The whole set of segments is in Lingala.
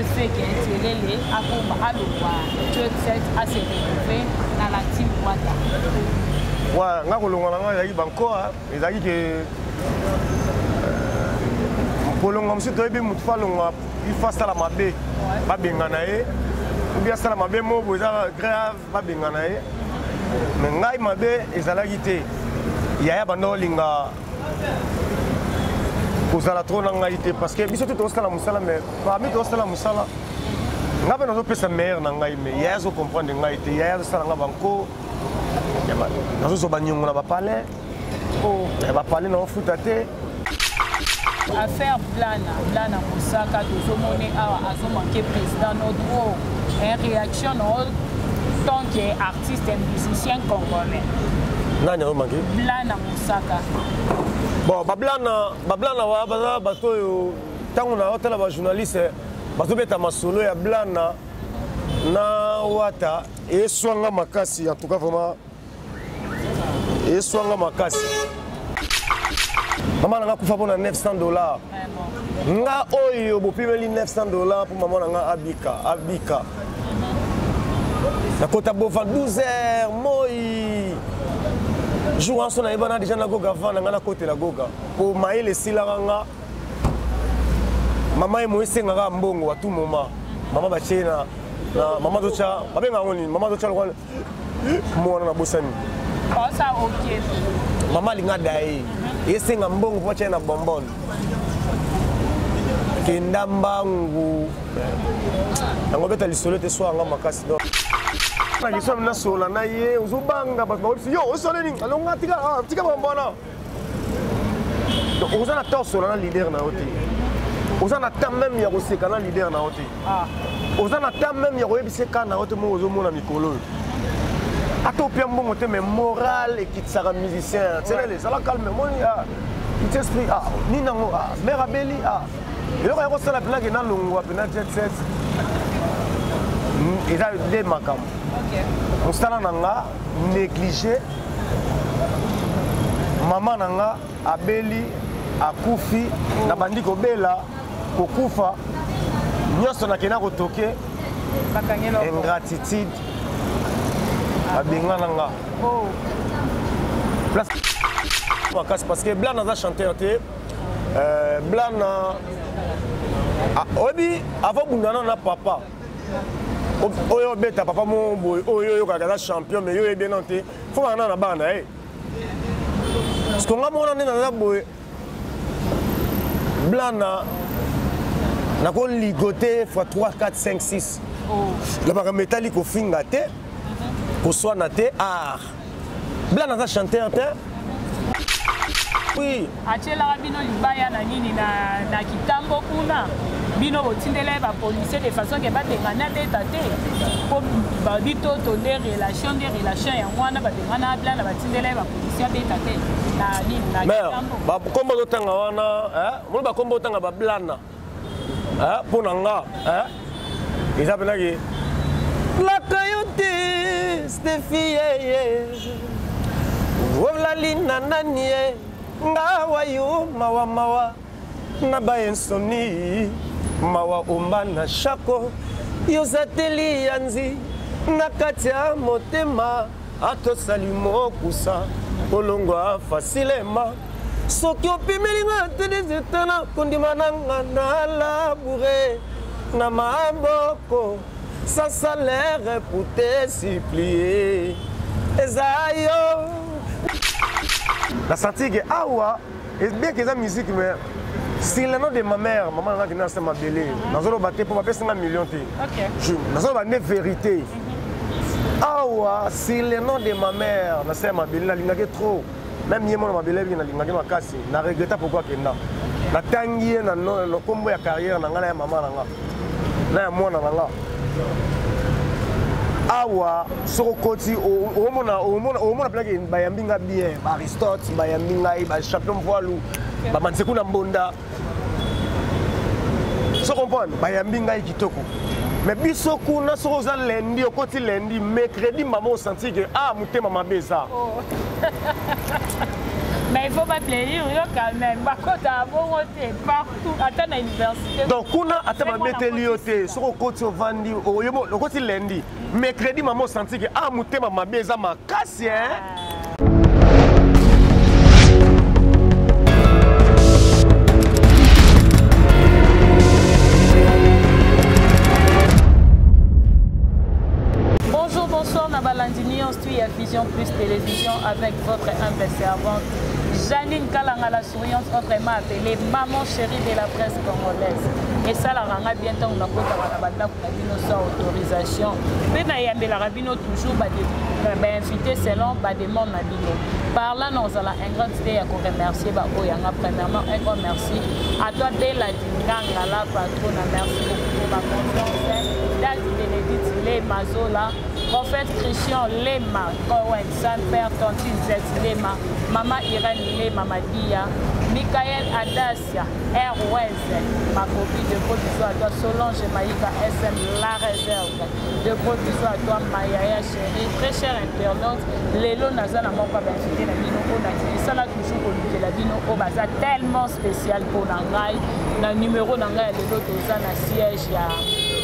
mieux fait que Tielele akoma alongwa jet set a se retrouver na la team Wata. Ouais, nga kolongwa na nga ezalaki bankoa ezalaki ke kolongwa mosusu toyebi motu fo alongwa il faut asala mabe babengana ye obi asala mabe moko eza grave babengana ye me ngai mabe ezalaki te yaya banda olinga kozala trop na ngai te parce que biso te tozosala mosala mais parmi tozosala mosala ngai mpe nazopesa meilleur na ngai mais yaya azocomprendre ngai te yaya azosala ngai banko nazozwa baniongo na bapalais oh. Bapalais naofuta te. Affaire Blana, Blana Mosaka, tozomoni awa azomanke président notre réaction no tant que artiste et musicien congolais. Nani azomanke? Blana Mosaka. Bon, bablana, bablana wa baza bato oyo ntango na otala bajournaliste bazobeta masolo ya Blana na Wata eswanga makasi en tout cas vraiment eswanga makasi. Mama na nga kufa mpona 900 $. Nga oyo bopimeli 900 $ mpo mama na nga abika abika. Nakota bova 12 heures moi jour wana so nayebana deja na goga avant na nga nakotela goga po mayele esilaka nga. Mama ye mo esengaka mbongo à tout moment. Mama batie na mama totya babenga yango nini? Mama totya lokwa mwana na bosani. Mama alinga daye esenga mbongo mpo atya na bonbonne kenda mbangu yango beta lisolo te so yanga makasi. Donc nakiso nasola na ye ozobanga bato bakobisi yo osole nini alonga tika tika makambo wana. Donc oza na temps osola na leader na yo te, oza na temps même ya koseka na leader na yo te, oza na temps même ya koyebisa eka na yo te. Moko ozomona mikolo oyo ata opia mbongo te mais moral ekitisaka musicien. Tielele ezala calme moni petit esprit nini yango mare abeli eloko ya kosala mpena ke nalongwa mpena jet set eza nde makambo mosala na nga négligé. Mama na nga abeli akufi nabandi kobela kokufa nyonso nakenda kotoke ingratitude babengana nga place makasi parce que Blana aza chanteur te. Blana oyebi avant bundana na papa oyo obeta papa moko boye oyo oyokaka aza champion mais yo oyebi nano te fo bana na bana ye parce que nga mona nde naza boye Blana nakoligote fois 3 4 5 6 na makambo etali kofinga te koswana te art. Blana aza chanteur te. Oui. Atielaka bino libaya na nini na kitambo kuna bino botindela ye bapolicier de façon ke babengana beta te po babi toto nde relation nde relation yango wana babengana Blana batindela ye bapolicier abeta te na nini na kitambo. Bakombo ozotanga wana moni bakombo otanga bablana mpo na nga eza mpenaki laka yo te Stefi yeye olali na nani ye nga wayo mawa mawa na baensoni mawa omba na shako yozateli ya nzi na kati ya motema atosali mokusa kolongwa facilement soki opimeli nga te dezeta na kondima na nga na laboure na maboko sans salaire pour te supplier eza yo na senti ke awa bien que eza musique mais sur le nom de ma mère mama nanga kende nasa mabele nazoloba te mpo bapesi nga million te, nazoloba nde vérité awa. Sur le nom de ma mère nasa ya mabele nalingaki trop même ye mwana mabele ebiki nalingaki makasi na regretta pourquoi akenda natangi ye na nkombo ya carrière na ngai na ya mama na nga na ya mwana na nga awa. Soki okoti omona mpenaki bayambi nga bien baaristote bayambi ngai bachampion voilu bamanseku na mbonda so comprendre bayambi ngai kitoko. Mais biso kuna soki oza lundi okoti lundi mercredi mama osanti ke ah motema mabe eza. Mais il faut pas plaisir yo quand même, bakota bongo te partout, ata na université. Donc kuna ata babeteli yo te, soki okoti ovandi, okoti lundi, mercredi mama osanti ke ah motema mabe eza makasi hein. Bonjour, bonsoir, na balandi nyonso ya Vision Plus Télévision avec votre humble servante Janine Kalanga la souriante, autrement appelée maman chérie de la presse congolaise. Esalaka nga bien ntango nakotaka na bandako na bino sans autorisation, mpe nayambelaka bino toujours bainvité selon bademande na bino. Par là nazala ingrate te ya koremercier baoyo yanga. Premièrement, un grand merci à toi Bella Dinganga la patrona, merci beaucoup pour ma confiance. Dadi Bénédicte Lema Zola, prophète Christian Lema Cohen, Saint-Père Tantine Zet Lema, Mama Irène Lema Madia, Michael Adasia, Airways, ma copine, de gros bisous à toi, Solange Maïka SM, la réserve, de gros bisous à toi, Mayaya chérie, très cher internaute, lelo naza na moko ba invité na bino oyo na sala toujours kolukela bino oyo baza tellement spécial mpo na ngai. Na numéro na ngai ya lelo toza na siège ya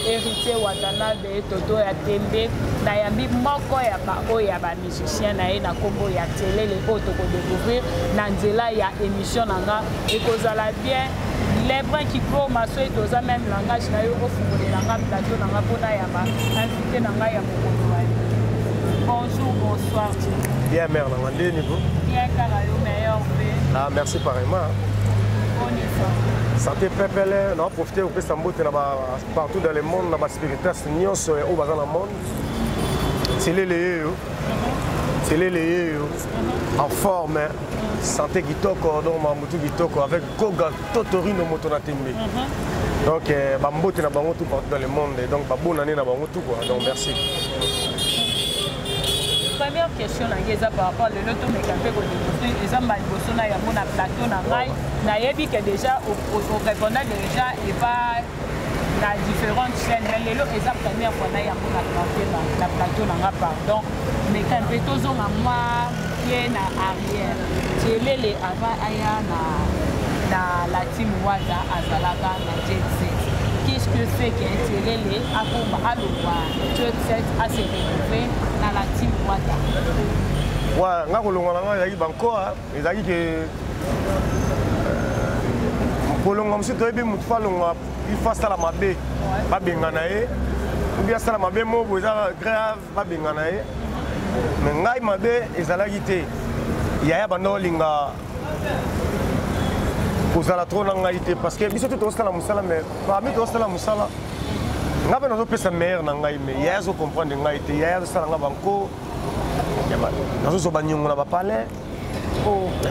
Héritier Watanabe, Toto ya Tembe, nayambi moko ya ba oyo ya ba musicien na ye na kombo ya Telele oyo tokodécouvrir na nzela ya émission na nga. Ekozala bien Lebrun Kikoma, soki toza même langage na yo, ofungolela nga plateau na nga mpona yamba invité na ngai ya mokolo wa yo. Bonjour, bonsoir. Bien mère na nga, nde niveau bien kaka yo, meilleur mpe. Ah merci pareillement. Boni santé? Santé pepele, na profiter kopesa mbote na ba partout dans le monde, na ba spiritas nyonso oyo baza na monde. Telele yeyo, telele yeyo en forme, santé kitoko, donc mamutu kitoko avec Goga Totorino moto na tembe. Donc bambote na bango tout partout dans le monde, donc babonne année na bango tout quoi. Donc merci. Première question na ngai eza par rapport lelo tomeka mpe kodécouvrir, eza mbala liboso na yango na plateau na ngai. Nayebi ke déjà orépondant déjà epa na différentes chaînes, mais lelo eza première fois na yango na plateau na plateau na nga, pardon. Meka mpe tozonga mwa ye na arrière. Tielele avant aya na la team Wata, azalaka na Jet Set. Qu'est-ce que fait que Tielele akoma alongwa Jet Set, a se retrouver na la team Wata? Ouais, nga kolongwa na ngai ezalaki bankoa, ezalaki ke kolongwa mosusu toyebi motu fa alongwa, il faut asala mabe babengana ye, obi asala mabe moko eza grave babengana ye. Mais ngai mabe ezalaki te, yaya banda olinga kozala trop na ngai te, parce que biso te tozosala mosala, mais parmi tozosala mosala ngai mpe nazopesa meilleur na ngai, mais yaya azocomprendre ngai te. Yaya azosala nga banko, nazozwa baniongo na bapalais,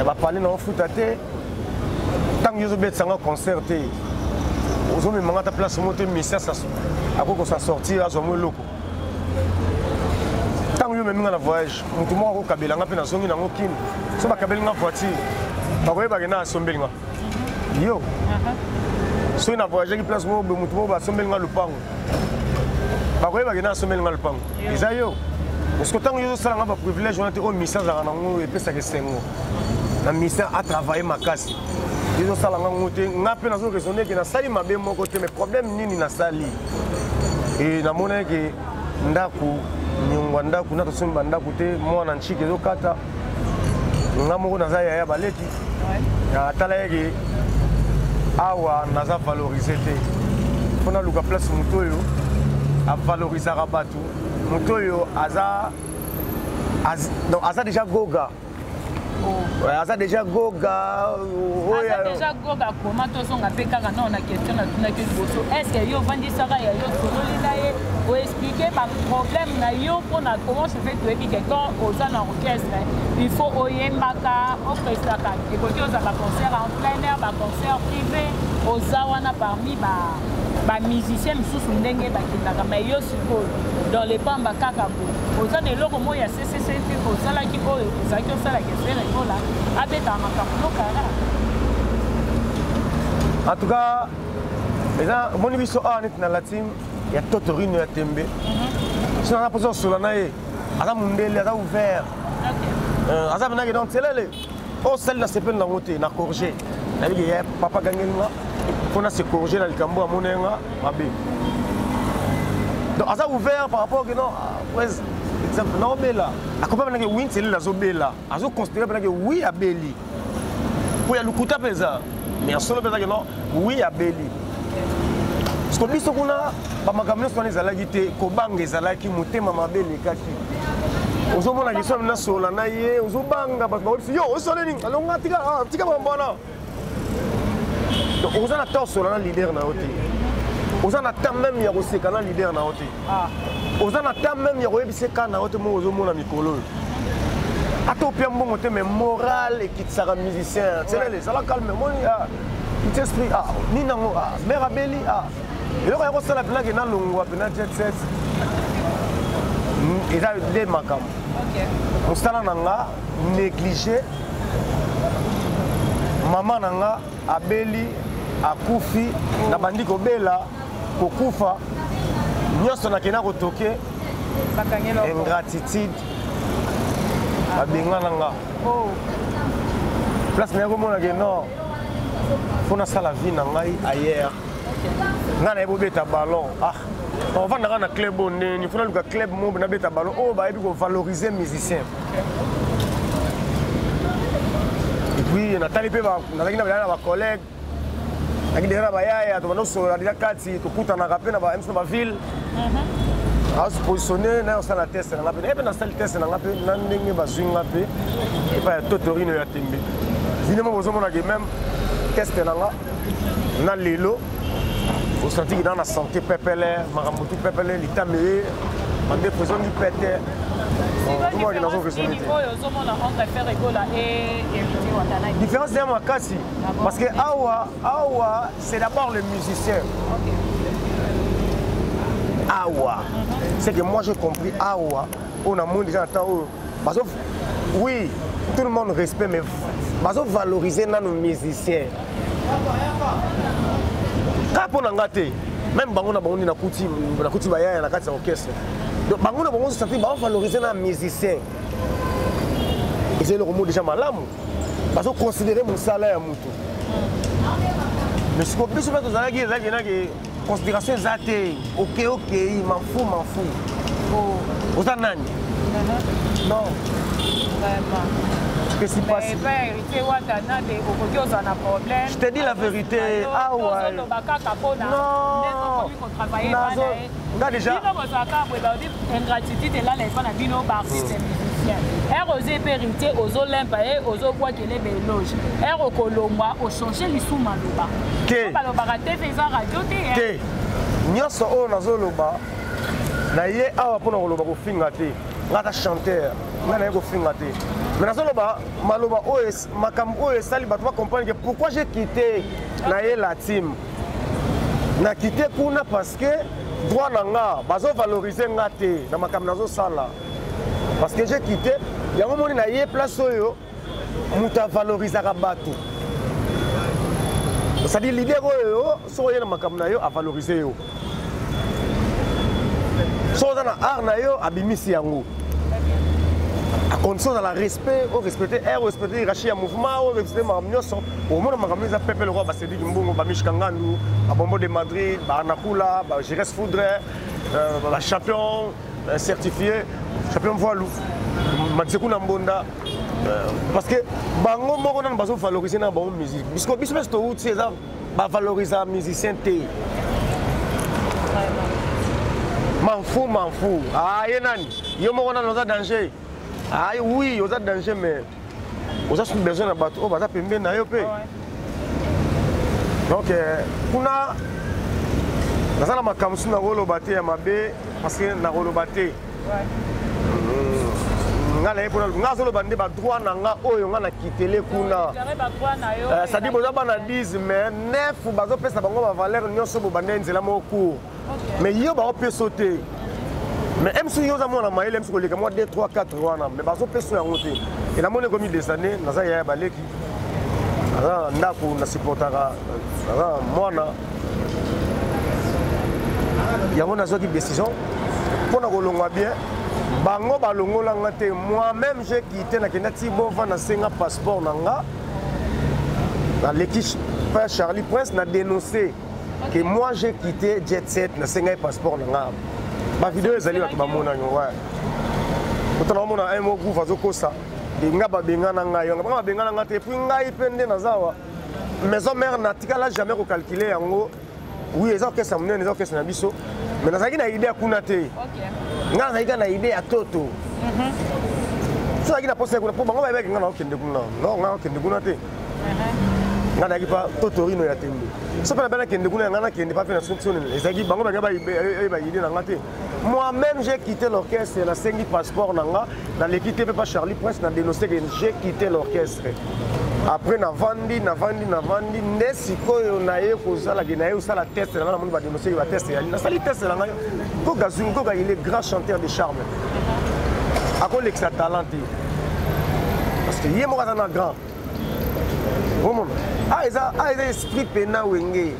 bapalais naofuta te. Ntango yo ozobetisa nga concert te, ozomemanga ata place moko te, misias akoki kosa sortir azwa mo eloko. Ntango yo omemi nga na voyage, motu moko akokabela nga mpe nazongi nango kini, so bakabeli nga voiture, bakoyebake na asombeli nga yo. Soki na voyageaki place moko boye, motu moko basombeli nga lupango, bakoyebake na asombeli nga lupango, eza yo. Parce que ntango yo ozosala nga baprivilège wana te, oyo misi azalaka nango epesaka esengo na misi atravaille makasi, ezosala nga ngo te. Nga mpe nazo raisonne ke nasali mabe moko te, mais problème nini nasali? E namonaki ke ndako niongo ya ndako na tosombi bandako te, mwana ntshike ezokata nga moko naza yaya baleki, atala yeke awa naza valorise te, mpo naluka place moto oyo avalorisaka bato, moto oyo aza donc aza déjà goga. Oh. Ouais, aza déjà goga. Aza déjà goga. Koma tozonga mpe kaka nao na question natunaki liboso: est ce que yo ovandisaka ya yo, sololi na ye, oexplike baproblème na yo mpona comment je fais? Toyebi ke quand oza na orchestre, il faut oyembaka, oprestaka, ekoki ozala baconcert en plein air, baconcert privé, oza wana parmi bamusicien misusu ndenge bakendaka. Mais yo sikoyo dans le pamba kaka boye, oza na eloko moko ya ccc te osalaki oyo ezalaki osalaka Ferre Gola abetaka makambo nokara? En tout cas eza omoni biso awa neti na latime ya Totorino ya tembe, so naza mposa osola na ye, aza mondele, aza ouvert, aza penaki donc Telele Osali na sepeli nango te, na corrige. Nayebi ke papa gangeli nga mpo na se corrige na likambo amoni nga mabe. Donc aza ouvert par rapport ke non, ah, exemple naobela, akopa penake wi nselele azobela, azoconsidere penake wi abeli mpo ya lokuta mpe eza, mais ya solo mpe ezake non, wi abeli. Parce que biso kuna bamakambo nyonso wana ezalaki te, kobanga ezalaki, motema mabe elekaki. Ozomona question nasola na ye, ozobanga bato bakoyebisa yo osole nini, alonga tika, ah, tika makambo wana. Donc oza na temps osola na leader na yo te, oza na temps même ya koseka na leader na yo te, ah. Oza na temps même ya koyebisa eka na yo te. Moko ozomona mikolo oyo ata opia mbongo te, mais moral ekitisaka musicien. Tielele ezala calme, moni petit esprit, ah, nini yango, ah, mare abeli, ah, eloko ya kosala mpenake nalongwa mpena jet set eza nde makambo. Mosala na nga néglige, mama na nga abeli, akufi, nabandi kobela, kokufa nyonso, nakenda kotoke ingratitude, babengana nga. Place naye komonake non, mpo nasala vie na ngai ailleurs. Ngai nayebi obeta ballon, ah, ovandaka na club oyo ndeni, fo naluka club moko nabeta ballon oyo bayebi kovaloriser musicien. Et puis natali mpe nazalaki na bacollègue, nazalaki deja na bayaya, tobanda kosolola deja kati, tokutanaka mpe na ba MC na baville. Azo positionne na osala test na nga mpe, naye mpe nasali test na nga mpe na ndenge bazwi nga mpe epai ya Totorino ya Tembe. Bino mo bozomonake même test na nga na lelo, osantiki na na santé pepele, makambo tu pepele, litame ye mandefu ezongi pete. Différence ya makasi, parce que awa awa c'est d'abord le musicien. Awa, c'est que moi j'ai compris, awa oyo namoni déjà na temps oyo bazo, oui, tout le monde respect, mais bazo valoriser nano musicien kaka mpo na nga te. Même bango na bango nde nakuti, nakuti bayaya na kati ya orchestre. Donc bango na bango santi baovaloriser na musicien, eza eloko mo déjà malamu, bazoconsidere mosala ya motu. Mais siko biso mpe tozalaki, ezalaki naki considération eza te. Oke okei, mafu mafu, oza nani? Non, pesi pasi. Je te dis la vérité, awa non, nga déjà bino bozalaka boye, balobi ingratitude elala epa na bino baartiste musicien. Ere oza epe héritier, ozolempa ye, ozobwakele baéloge. Ere okolongwa, ochange lisu maloba. Te, balobaka TV eza radio te. Te, nyonso oyo nazoloba na ye awa mpona koloba kofinga te. Nga ata chanteur, nga naye kofinga te, mais nazoloba maloba oyo, makambo oyo esali bato bacomprendre que pourquoi j'ai quitté na ye la team. Na quitté kuna parce que droit na nga bazovalorize nga te na makambo nazosala, parce que j'ai quitté yango. Moni na ye place oyo moto avalorisaka bato, c'est-à-dire leader oyo soki oye na makambo na yo, avalorise yo. Soki oza na art na yo, abimisi yango, à condition ozala respect, orespecte aire, orespecte hiérarchie ya mouvement, orespecte makambo nyonso. Omona makambo eza pepe lokola basediki mbongo, bamishka ngandu, babombo de Madrid, baanakula, bagires foudre, bachampion certifié, champion voilu manseku na mbonda, parce que bango moko nano bazovaloriser na bango musique. Biso biso mpe touti eza bavalorisa musicien te. Manfu manfu, ah, ye nani? Yo moko nano oza danger. Ah oui, oza danger, mais oza sous besoin na bato oyo baza pembeni na yo mpe. Donc kuna naza na makambo mosusu nakoloba te ya mabe, parce que nakoloba te. Nga naye mpona nga azoloba nde badroit na nga oyo nga nakitele kuna. C'est-à-dire boza bana 10, mais 9 bazopesa bango bavaleur nyonso, bobanda nzela moko court, mais yo baopesa te. Mais mc, yo oza mwana mayele, mc koleka mwa 2 3 4 wana, mais bazopesa yango te. E namoni ekomi des années, naza yaya baleki, naza na ndako, nasupportaka, naza mwana yango. Nazwaki décision mpo na kolongwa bien. Bango balongola nga te, moi-même j'ai quitté, nakenda ti bova, nasenga passeport na nga, naleki frère Charlie Prince, na dénoncé que moi j'ai quitté Jet Set, nasenga ye passeport na nga. Bavideo ezali, bato bamonani. Ouais, otana omona un mot gouve azokosa nga, babengana ngai, nga babengana nga te. Puis ngai mpe nde naza awa, Maison Mère, natikala jamais kocalculer yango. Oui, eza orchestre monene, eza orchestre na biso, mais nazalaki na idée ya kuna te. Ngai nazalaki kaka na idée ya Toto. So azalaki na posa ya kuna mpo bango bayebaki ngai naokende kuna. Non, ngai nakende kuna te. Ngai nayaki pa Totorino ya tembe. So mpe nabe nakende kuna, ngai nakende pa mpe na soni ezalaki bango bangai bayeba idée na nga te. Moi-même j'ai quitté l'orchestre, nasengi passeport na nga, naleki te mpe pa Charlie Prince, na dénoncé que j'ai quitté l'orchestre. Après navandi, navandi, navandi, nde sikoyo naye kozalaki, naye kosala test na ngai, namoni badénonce ke batest eyali. Nasali test na ngai. Koga Zungu, Koga, il est grand chanteur de charme, akolekisa talent te parce que ye moko aza na grand. Omona, ah, eza, ah, eza esprit pena Wenge,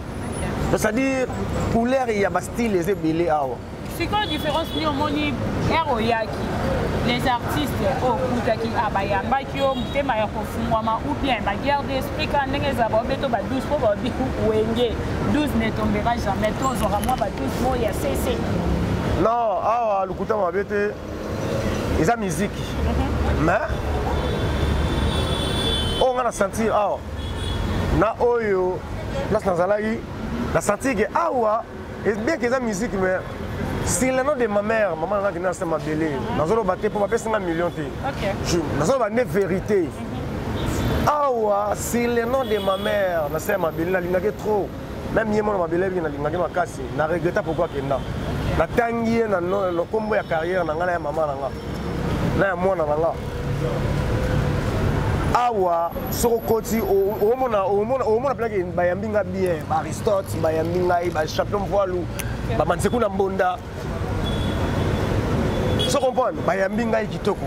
c'est-à-dire couleur ya bastyle eza ebele awa. Sikoyo différence nini omoni ere oyaki, les artistes oyo okutaki a bayambaki yo motema ya kofungwama, ou bien baguerre d'esprit kaka ndenge ezala, baobeto ba 12 mpo baobi Wenge 12 ne tombera jamais, to ozwaka mwa ba 12 mo ya cc? Non, awa lokuta mabe te, eza miziki. Mais oyo nga na sentir awa na oyo place nazalaki, na sentir ke awa, bien que eza musique, mais sur le nom de ma mère, mama nanga kende nasa mabele, nazoloba te mpo bapesi nga million te, nazoloba nde vérité. Awa, sur le nom de ma mère, nasa ya mabele, nalingaki trop. Même ye mwana mabele ebiki, nalingaki makasi. Na regretta pourquoi akenda. Natangi ye na nkombo ya carrière na ngai, na ya mama na nga, na ya mwana na nga. Awa soki okoti, omona mpenaki bayambi nga bien, baAristote bayambi ngai, bachampion voilu, bamanseku na mbonda, so comprendre, bayambi ngai kitoko.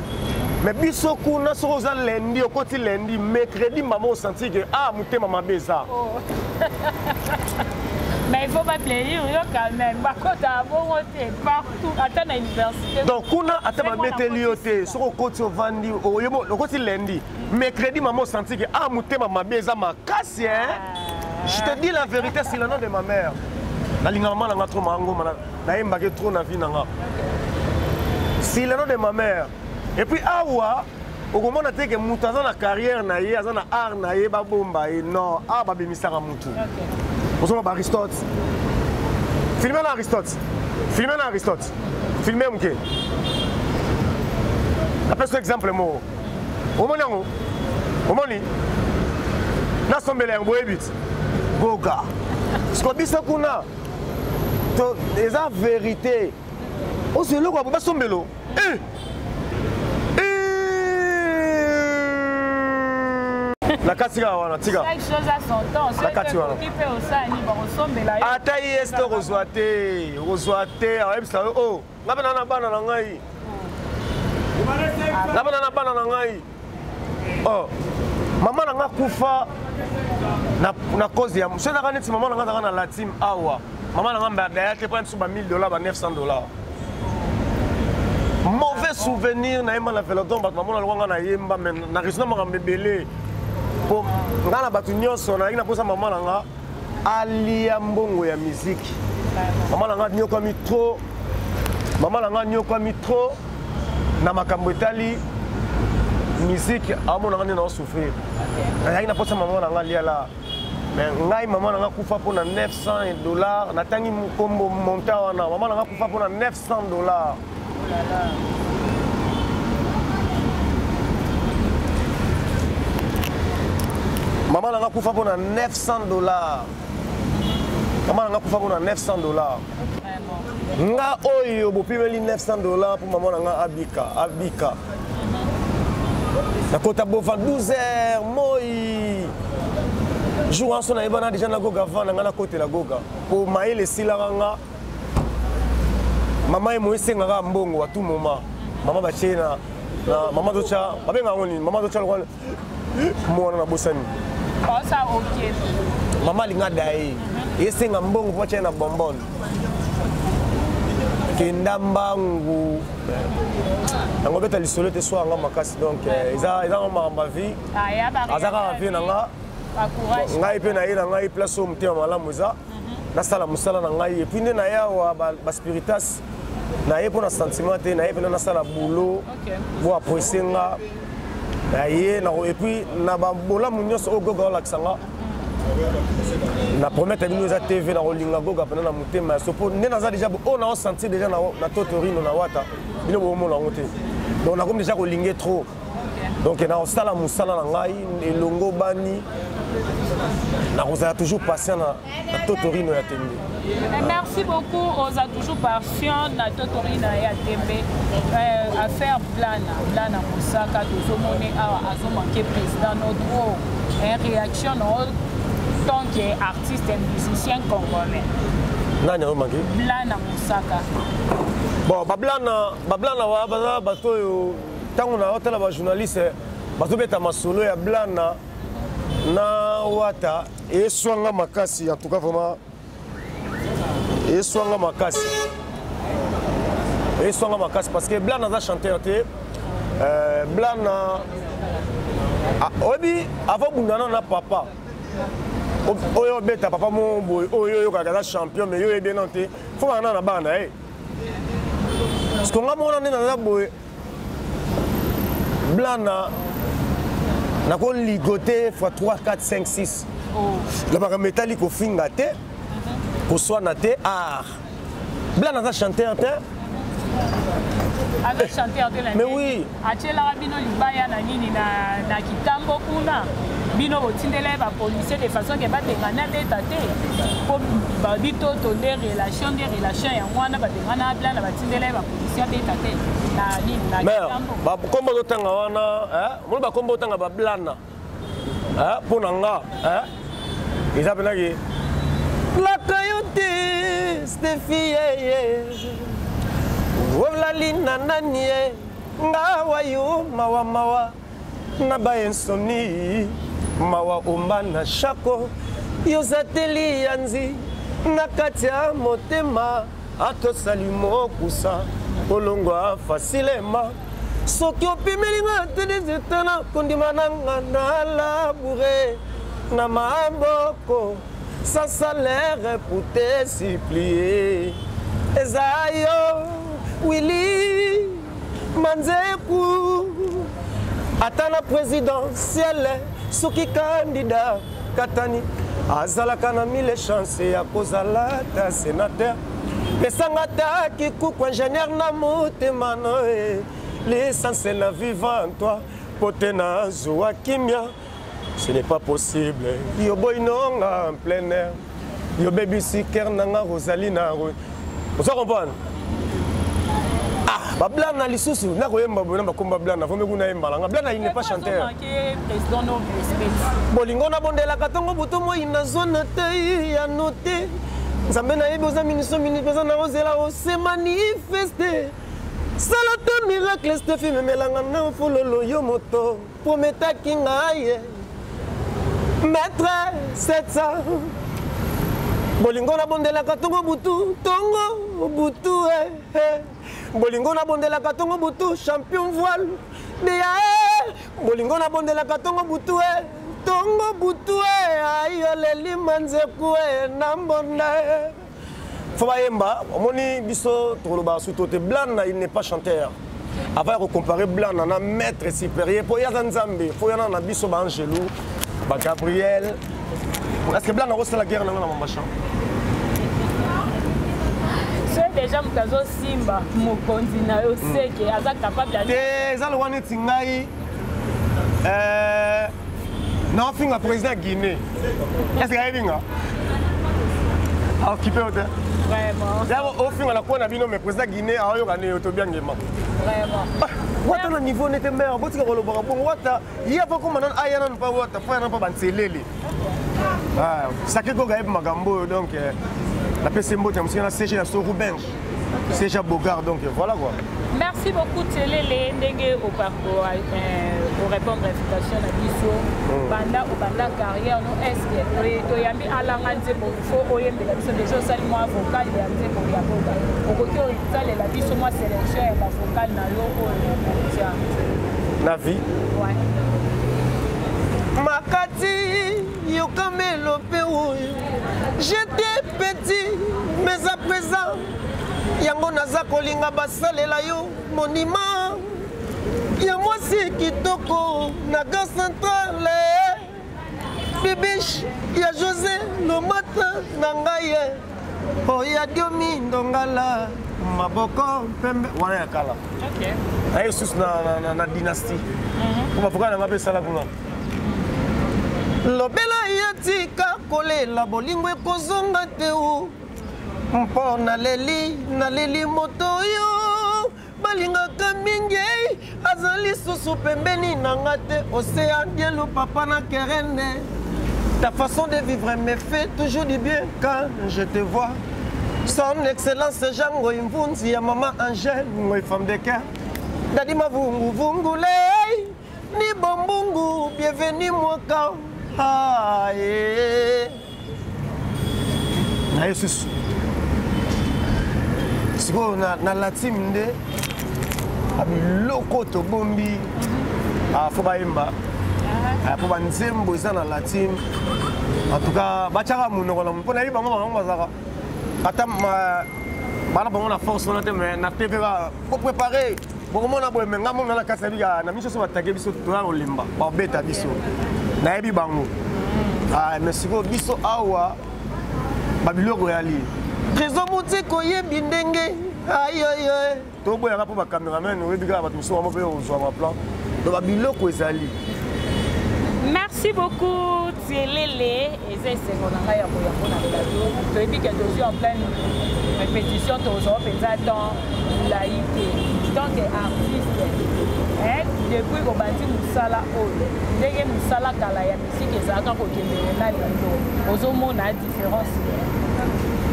Mais biso kuna, soki oza lundi, okoti lundi, mercredi mama osentir ke ah, motema mabe eza. Oh. Mais il faut pas plaisir yo quand même, bakota bongo te partout, ata na université. Donc kuna ata babeteli yo te, soki okoti, ovandi, okoti lundi, mercredi mama osentir ke ah, motema mabe eza makasi, hein. Je te dis la vérité, c'est le nom de ma mère, nalinga mama nanga trop, maangoma nayembaki trop na vie nanga, c'est le nom de ma mère. Et puis awa okomona te ke moto aza na carrière na ye, aza na art na ye, babomba ye. Non, awa babimisaka motu. Ozomona baAristote, filme na Aristote, filme na Aristote, filme moke. Napesi exemple moko, omoni yango, omoni nasombela yango, boyebi ti Goga. Siko biso kuna to eza vérité, ozwa eloko ya basombelo. Eh! Na kati kaka wana, tika na kati wana. Ata ye este okozwa te, okozwa te. Ayebisa yo o nga mpe na bana na ngai, nga mpe na bana na ngai. Oh, mama na nga kufa na cause ya so ezaka neti mama na nga azaka na latime awa. Mama na nga mbadaya te mpo biso ba 1000 $, ba 900 $. Mauvais souvenir. Nayemba na Velodrome, bato bamona lokwa nga nayemba, mais na raisonna makambo ebele mpo nga na bato nyonso nayaki na mposa mama na nga alia mbongo ya miziki. Mama na nga nyokwami trop, mama na nga nyokwami trop na makambo etali musique. Amona nga nde naosouffrir, nazalaki na mposa mama na nga aliala. Mais ngai mama na nga kufa mpo na 900 $. Natangi nkombo monta wana, mama na nga kufa mpo na 900 $. Mama na nga kufa mpo na 900 $. Mama na nga kufa mpo na 900 $. Nga oyo bopimeli 900 $ mpo mama na nga abika, abika. Nakota bova 12 heures moi jour wana, so nayebana déjà na Goga avant na ngai nakotela Goga po mayele esilaka nga. Mama ye mo esengaka mbongo à tout moment. Mama batie na mama totya, babenga yango nini, mama totya lokwa mwana na bosani. Mama alinga daye, esenga mbongo mpo atya na bonbonne. Kenda mbangu yango beta lisolo te swanga makasi donc eh, eza eza makambo ya vie ah, aza kaka vie na nga ngai mpe naye na ngai place oyo motema malamu eza mhm. nasala mosala na ngai epuis nde naye awa baspiritas naye mpo na sentiment te naye mpena nasala boulot bo aprecie nga naye epuis na babolamu nyonso oyo goga olakisa nga na promete bino eza tv nakolinga goga mpena na motema ya so mpo nde naza deja oyo nao sentir deja na totorino na wata bino bokomona yango te donc nakomi deja kolinge trop. Donc nakosala mosala na ngai elongo bani, nakozala toujours patient na totorino ya tembe. Eh, merci beaucoup, oza toujours patient na totorino ya tembe. Euh, affaire Blana, Blana Mosaka tozomoni awa azomanke président notre eh, réaction no tant que artiste et musicien congolais. Nani azomanke? Blana Mosaka. Bon, bablana bablana wa baza bato oyo ntango na otala bajournaliste bazobeta masolo ya Blana na Wata, eswanga makasi en tout cas vraiment eswanga makasi, eswanga makasi parce que Blana aza chanteur te. euh, Blana oyebi avant bundana na papa oyo obeta papa moko boye oyo oyokaka aza champion mais yo oyebi nano te, fo bana na bana na ye parce que nga mona nde naza boye Blana nakoligote fois 3 4 5 6 na makambo etali kofinga te, koswana te. Art Blana aza chanteur te. Aza chanteur te na Mais oui. Atielaka bino libaya na nini na kitambo kuna, bino botindela ye bapolicier de façon ke babengana abeta te mpo babi toto nde relation nde relation yango wana babengana Blana, batindela ye bapolicier abeta te na nini na kitambo. Bakombo ozotanga wana, moni bakombo otanga bablana mpo na nga eza mpenaki laka yo te. Stefi yeye olali na nani ye nga wayo mawa mawa na ba insomnie mawa omba na shako yozateli ya nzi na kati ya motema atosali mokusa olongwa facilement soki opimeli nga te dezeta na kondima nanga na laboure na maboko sans salaire pour te supplier eza yo Willy Manzeku ata na présidentielle soki candidat katani azalaka na mille chance ya kozala ta sénateur pesanga ta kikuku ingénieur na motema no e l'essentiel na vivant toi po te nazwa kimia. Ce n'est pas possible yo boyi nonga en plein air yo bebisi ker nanga Rosalie na oza comprendre. Ah, bablana lisusu nakoyemba boye na bakomba Blana vomi kuna yemba nanga Blana il n'est pas chanteur. Bolingo nabondelaka ntongo butu moi nazwana te ya note nzambe nayebi oza miniso mini mpenza na ozela ose manifeste sala te miracle Stefi memelanga na fololo yo moto prometaki ngai maître 700 bolingo nabondelaka ntongo butu ntongo butu eh, eh. Bolingo nabondelaka ntongo butu champion voile deya eh. Bolingo nabondelaka ntongo butu eh. Ntongo butu eh. Ayoleli manzeku eh. Na mbonda eh. Fo bayemba omoni biso tokoloba suto te. Blana il n'est pas chanteur avant ya kocompare Blana na maître supérieur mpo ye aza nzambe fo yana na biso baangelu bagabriel. Est ce que Blana akosala guerre nanga na mamachan? So déjà moto azosimba mokonzi na yo seke aza capable. Te, eza lokwa neti ngai naofinga président Guinée, est ce que ayebi nga aokipe yo te? Vraiment. Ofinga na kuwa na bino mais président Guinée aoyoka nde yo tobiangema. Vraiment. Wata na niveau nete mare botika kolobaka bongo. Wata ye afa koma nanu aya nanu mpa wata fo ya nanu mpa banselele sacré goga yebi makambo oyo. Donc napesi mbote ya mosika na CG na so Rubenge CG Bogard, donc voilà quoi. Merci beaucoup Telele ndenge orépondre invitation na biso. Banda obanda carrière no, est ce que toyambi alanga nzembo fo oyembela biso? Déjà osali mwa vocal ya nzembo ya Boga. Okoki osalela biso mwa sélection ya bavocal na yo oyo okotia na vie. Ouais. Makati yokamelo mpe oyo, j'étais petit mais à présent yango naza kolinga basalela yo monument ya mwasi kitoko na gare centrale, bibiche ya José Lomata na ngai oya Diomi Ndongala, maboko pembe wana ya kala. Naye lisusu na dynastie po bavoka na nga mpe esala kuna. Lobela ye tika kolela, bolingo ekozonga te u mpo naleli, naleli moto oyo balingaka mingi, aza lisusu pembeni na nga te. Océan Dielu, papa na Kerene, ta façon de vivre me fait toujours du bien quand je te vois. Son Excellence Jean Ngoy Mvunzi ya mama Angèle Ngoy, femme de cœur, Dadi Mavungu Vungule ni bombungu, bienvenue mwaka. Ah, eh. Na ye susu sikoyo na latime nde biloko tobombi, fo bayemba mpo banzembo eza na latime. En tout cas batiaka monoko na mpo nayebi bango, bango bazalaka ata bana bango na force wana te, mais na TV kaka bopréparé, bokomona boye. Me nga mona na kati na na miso so batake biso, toya kolemba, babeta biso, nayebi bango. Mais sikoyo biso awa babiloko yali Trésor Boutique, oyebi ndenge ayoyo toboyaka mpo bacameraman, oyebi kaka bato mosusu bango mpe ozwa baplan, donc babiloko ezali. Merci beaucoup Tielele, eza esengo na ngai ya koyango na plateau. Toyebi ke tozwi en pleine répétition, tozwa mpenza temps molai te. Donc artiste, depuis kobandi mosala oyo, ndenge mosala kala ya misike ezalaka kokendele na lelo, ozomona différence?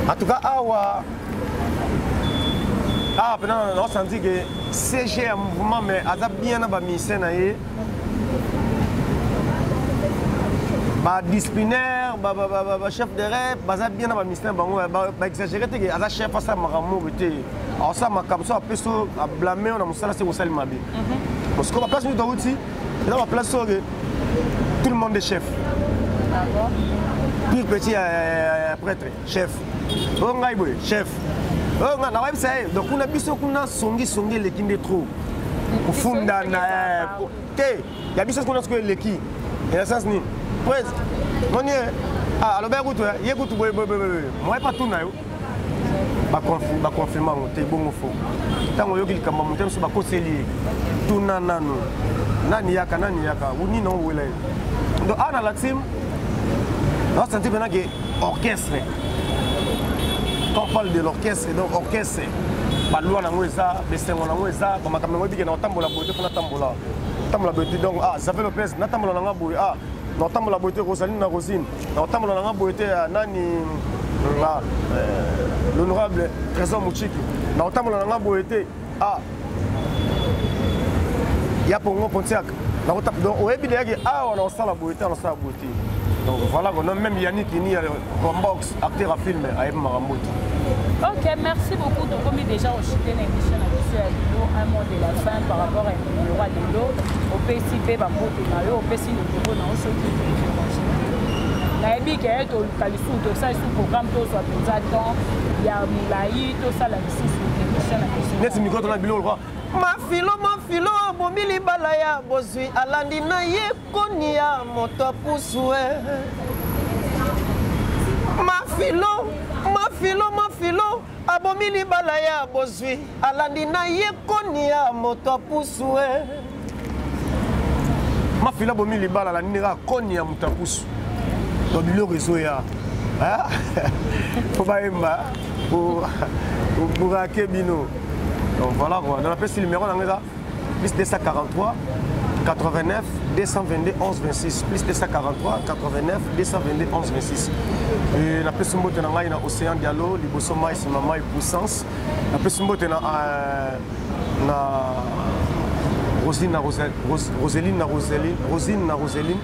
En tout cas awa awa mpena naosanti ke CG ya mouvement, mais aza bien na bamusicien na ye, badisciplinaire, bachef de rep baza bien na bamusicien bango, baexagéré te ke aza chef asala makambo moko te, aosala makambo so apesi ablame oyo na mosala se kosali mabe. Parce que baplace nini touti, eza baplace oyo tout le monde est chef, pire petit ya prêtre chef, oyo ngai boye chef, oyo ngai nakoyebisa ye. Donc kuna biso kuna songisongi eleki nde trop, kofundana te ya biso kuna sikoyo eleki na sens nini. Prince moni alobaki kutu ye kutu boye moye pa tuna yo baconfirme yango te bongo. Fo ntango oyoki likambo ya moto mosusu bakoseli ye, tuna nanu nani yaka, nani yaka, nini owela ye. Donc awa na la team naosanti mpena ke orchestre, quand on parle de l'orchestre, donc orchestre balwa nango eza besengo nango, eza bamakambo nango ebike na otambola boye te, mpo natambola tambola boye te. Donc ah, Xavier Lopez natambola nanga boye, ah naotambola boye te, Rosaline na Rosine naotambola nanga boye te, nani, ah, l'honorable Trésor Muchiki naotambola nanga boye te, ah ya Pongo Pontiac. Donc oyebi deyaki awa naosala boye te, naosala boye te. Donc voilà, non, même Yannick Ini ya Rombox, acteur à film, ayebi makambo te. Ok, merci beaucoup. Tokomi déjà ochuté na émission na biso ya lelo, un mot de la fin par rapport à numéro ya lelo. Opesi mpe bambote na yo, opesi numéro na yo soki dérange. Nayebi ke toluka lisusu, tosala lisusu programme, tozwa mpenza temps ya molai, tosala lisusu émission na biso. Neti mikro tona biloko lokwa Mafilo, Mafilo abomi libala ya bozwi, alandi na ye koni ya moto apusu. Mafilo, Mafilo, Mafilo abomi libala ya bozwi, alandi na ye koni ya moto apusu. Mafilo abomi libala, alandi kaka koni ya moto apusu. Donc biloko ezoya po bayemba borake bino. Donc voilà quoi, donc napesi numéro nango eza plus 243 89 222 11 26, plus 243 89 222 11 26. Et napesi mbote na ngai na Océan Dialo, liboso mai, nsima mai, puissance. Napesi mbote na Rosine na Roseline na Roseline, Rosine na Roseline.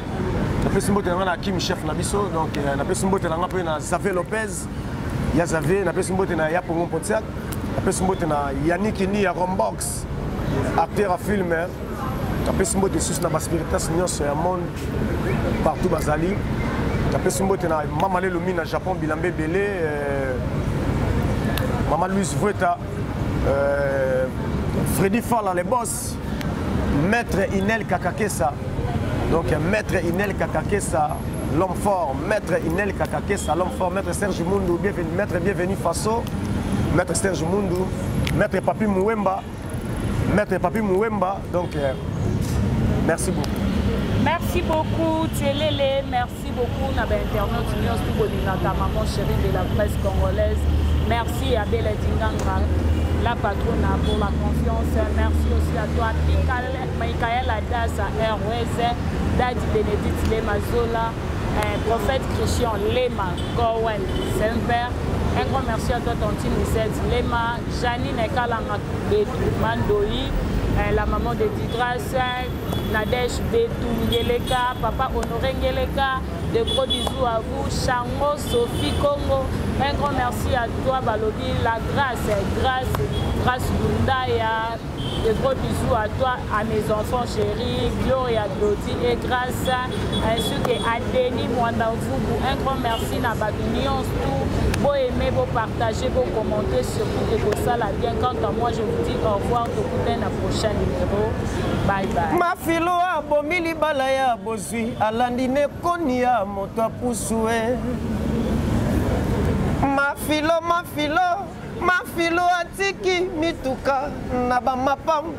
Napesi mbote na ngai na Akim, chef na biso. Donc napesi mbote na ngai mpe na Xavier Lopez ya Xavier, napesi mbote na ya Pongo Pontiac. Napesi mbote na Yannick Ni ya Rombox, acteur ya film. Napesi mbote lisusu na baspiritas nyonso ya monde partout bazali. Napesi mbote na Mama Lelomi na Japon, bilamba ebele, Mama Louise Vueta, Freddy Fala le boss, Maître Inel Kakakesa. Donc Maître Inel Kakakesa, l'homme fort, Maître Inel Kakakesa, l'homme fort, Maître Serge Mundu, bienvenue, Maître Bienvenu Faso, Maître Serge Mundu, Maître Papi Mouemba, Maître Papi Mouemba. Donc merci beaucoup. Merci beaucoup Tchelele, merci beaucoup na ba internautes nyonso tout bolingaka maman chérie de la presse congolaise. Merci à Bella Dinganga, la patronne, pour la confiance. Merci aussi à toi Michael Adassa Airways, Daddy Bénédicte Lemazola, prophète Christian Lema Cohen Saint-Père. Un grand merci à toi Tantine Lisette Lema, Janine Kalanga Betou Mandoi, la maman de Didras, Nadège Betou Ngeleka, papa Honoré Ngeleka. De gros bisous à vous, Chango, Sophie Congo. Un grand merci à toi, Balobi, la grâce, grâce, grâce Lundaya. De gros bisous à toi, à mes enfants chéris, Gloria, Glody et Grâce, ainsi que à Denis Mwanda-Mfugu. Un grand merci à bato nyonso tout. Beau aimer, beau partager, beau commenter, surtout et que ça la bien. Quant à moi, je vous dis au revoir, tout à la prochaine numéro. Bye bye. Mafilo abomi libala ya bozwi, alandi nekoni ya moto apusu e. Mafilo, mafilo, mafilo atiki mituka na bamapangu,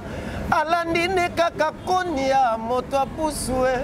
alandi ne kaka koni ya moto apusu e.